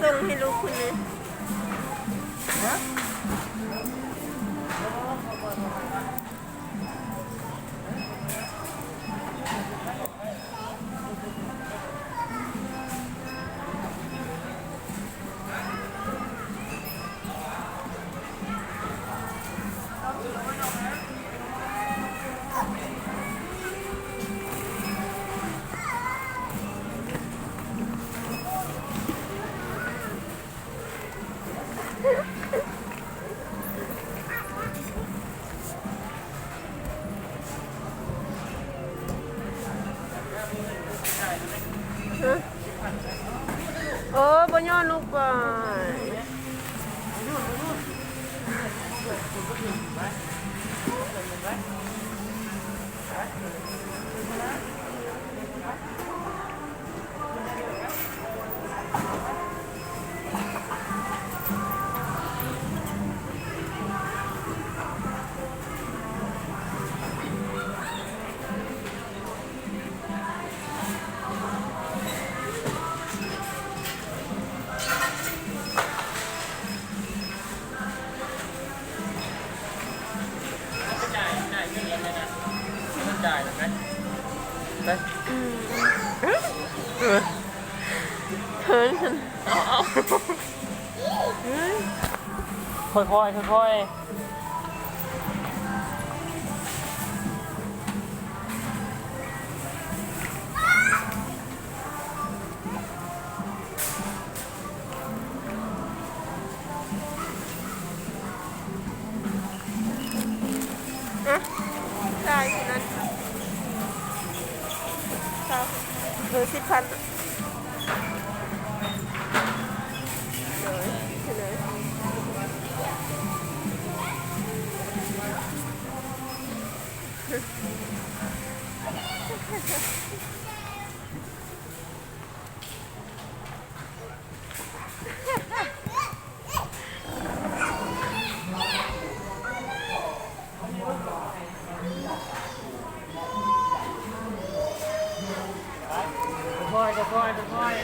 ສົ່ງໃຫ້ລູກຄຸນເລີຍ. ໂອ້ ບໍ່ຍ້ອນລູກໄປ. ຄ່ອຍໆ ຄ່ອຍໆ. ອ່ະ ຈ່າຍເທົ່ານັ້ນ ຊາວ ເອີ ສິບພັນ. ໂດຍ ໂດຍ. ຄ່ອຍໆ ຄ່ອຍໆ ຄ່ອຍໆ.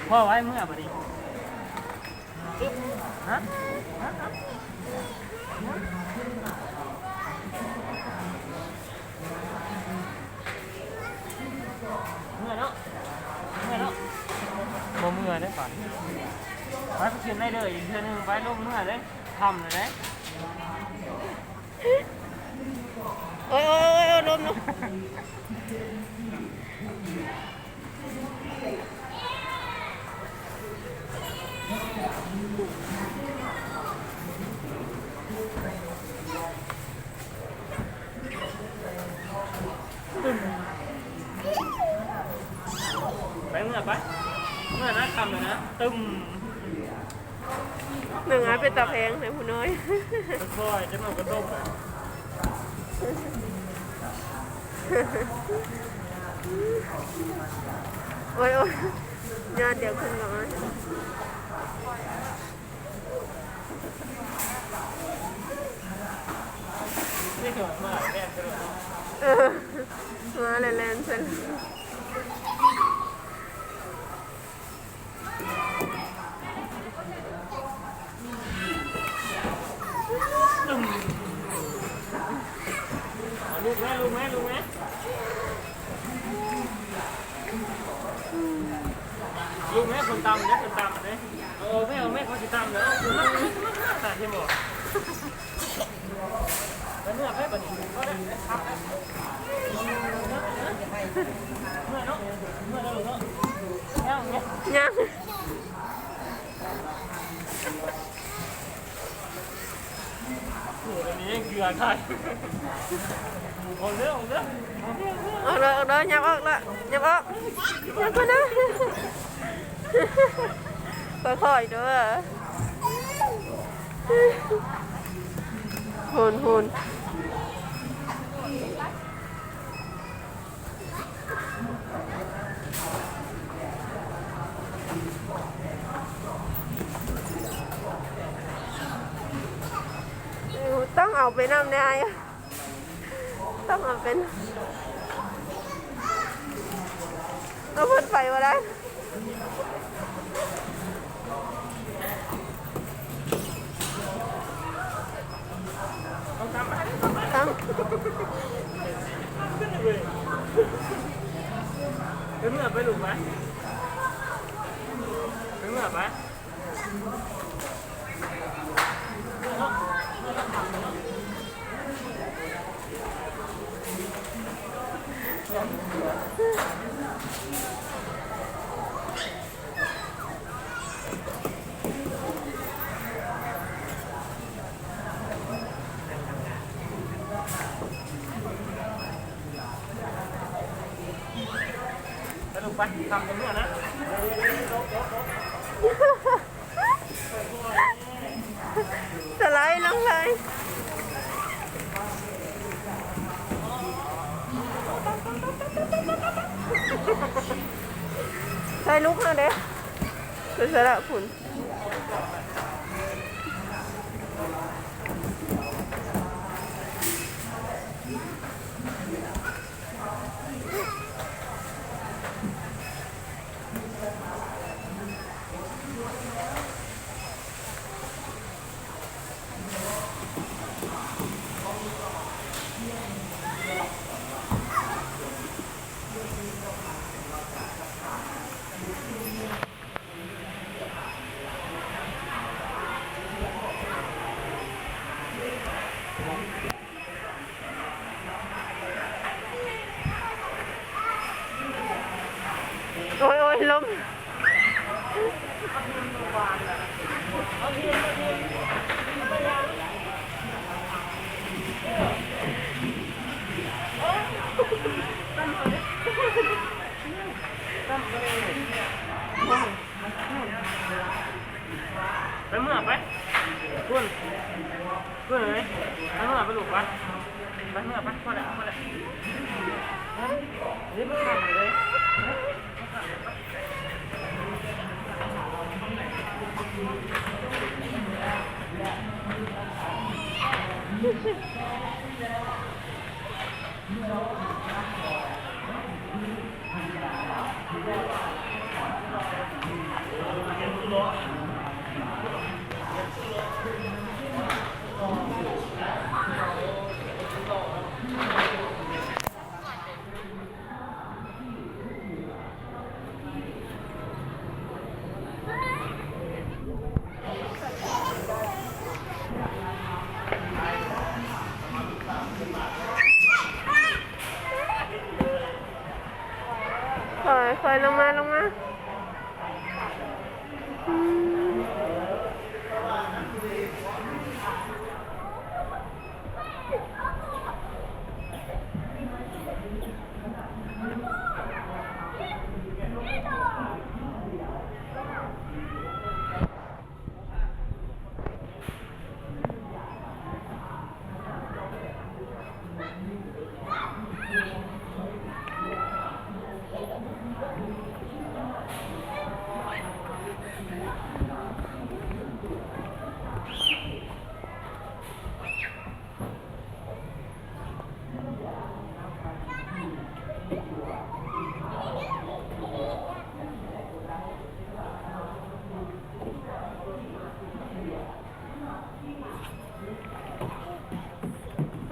ພໍ່ໄວ້ເມື່ອບັດນີ້ ຮະ? ເມື່ອເນາະ ເມື່ອເນາະ. ບໍ່ເມື່ອເດ້ ໄປ ໄປຂຶ້ນໄດ້ເດີອີກເທື່ອໜຶ່ງ ໄປ ລົງເມື່ອເດ້ ຄ່ຳແລ້ວເດ້. ໂອ້ຍ ໂອ້ຍ ໂອ້ຍ ໂອ້ຍ ລົມ ລົມ. ໄປເມືອໄປ ເມືອນະ ຄ່ຳແລ້ວນະ ຕຶມ. ໜຶ່ງອາເປັນຕາແພງໃນຜູ້ນ້ອຍ ຄ່ອຍໆ ຈັກໜ່ອຍກໍຕົກ. ໂອ້ຍ ໂອ້ຍ ຍາດດຽວຂຶ້ນກັບມາ. ເອີ ມາແລ່ນໃສ່. ລຸກແມ່ ລຸກແມ່ ລຸກແມ່. ລູກແມ່ຄົນຕຳເດ້ ຄົນຕຳເດ້. ເອີ ແມ່ ແມ່ເຂົາຊິຕຳແລ້ວ ຄືມັນ ມັນ ມັນ ມັນ ຕາເຫັນບໍ່? ໄປເມືອໄປບັດນີ້ ເມືອເນາະ ເມືອແລ້ວເນາະ. ຍັງ ຍັງ ຍັງ. ໂອ້ຍ ອັນນີ້ຍັງເກືອໄທ. ອອກເດີ ອອກເດີ ອອກເດີ ອອກເດີ ຫຍັບອອກລະ ຫຍັບອອກ ຫຍັບກ່ອນເດີ. ຄ່ອຍໆ ເດີ ໂຫນ ໂຫນ. ເອີ ຕ້ອງເອົາໄປນຳແດ່ອ້າຍ ຕ້ອງ ມັນເປັນ ເອົາເພິ່ນໄປບໍ່ໄດ້. ຕັ້ງ ໄປເມືອໄປລູກໄປ ໄປເມືອໄປ. ສະຫຼຸບໄປ ຄ່ຳຈັງເມືອນະ. ສະໄລລົງເລີຍ ໃສ່ລູກເຮົາເດ້ ໄປໃສລະພຸ້ນ. ໂອ້ຍ ໂອ້ຍ ລົມ. ໄປເມືອໄປ ຄຸນ ຄຸນເອີຍ ໄປເມືອໄປລູກໄປ ໄປເມືອໄປ ພໍແລ້ວ ພໍແລ້ວ ເຮັດມັນຄ່ຳເລີຍ. ຄ່ອຍໆ ລົງມາ ລົງມາ. ອ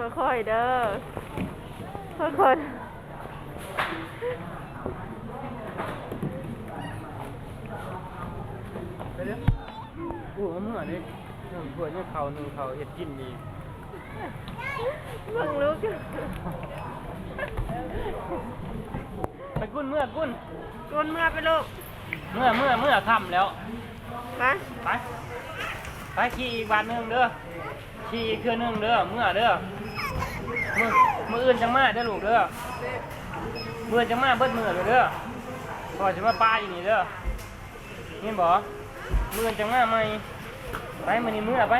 ືມ ຄ່ອຍໆ ເດີ ຄ່ອຍໆ. ໄປເດີ ໂອ້ ເອົາເມືອເດ້ ເພິ່ນຍັງເຂົ້າໜຶ່ງເຂົ້າເຮັດກິນອີກ ເບິ່ງລູກ ໄປກຸ້ນ ເມືອກຸ້ນ ກຸ້ນເມືອໄປລູກ ເມືອ ເມືອ ເມືອ ຄ່ຳແລ້ວ ໄປ ໄປ ໄປ ຂີ່ອີກບາດໜຶ່ງເດີ ຂີ່ອີກເທື່ອໜຶ່ງເດີ ເມືອເດີ ມື້ ມື້ອື່ນຈັ່ງມາເດີລູກເດີ ມື້ອື່ນຈັ່ງມາເບິດມື້ເລີຍເດີ ພໍ່ຊິມາປະຢູ່ນີ້ເດີ ຍິນບໍ່? ມື້ອື່ນຈັ່ງມາໃໝ່ ໄປ ມື້ນີ້ເມືອໄປ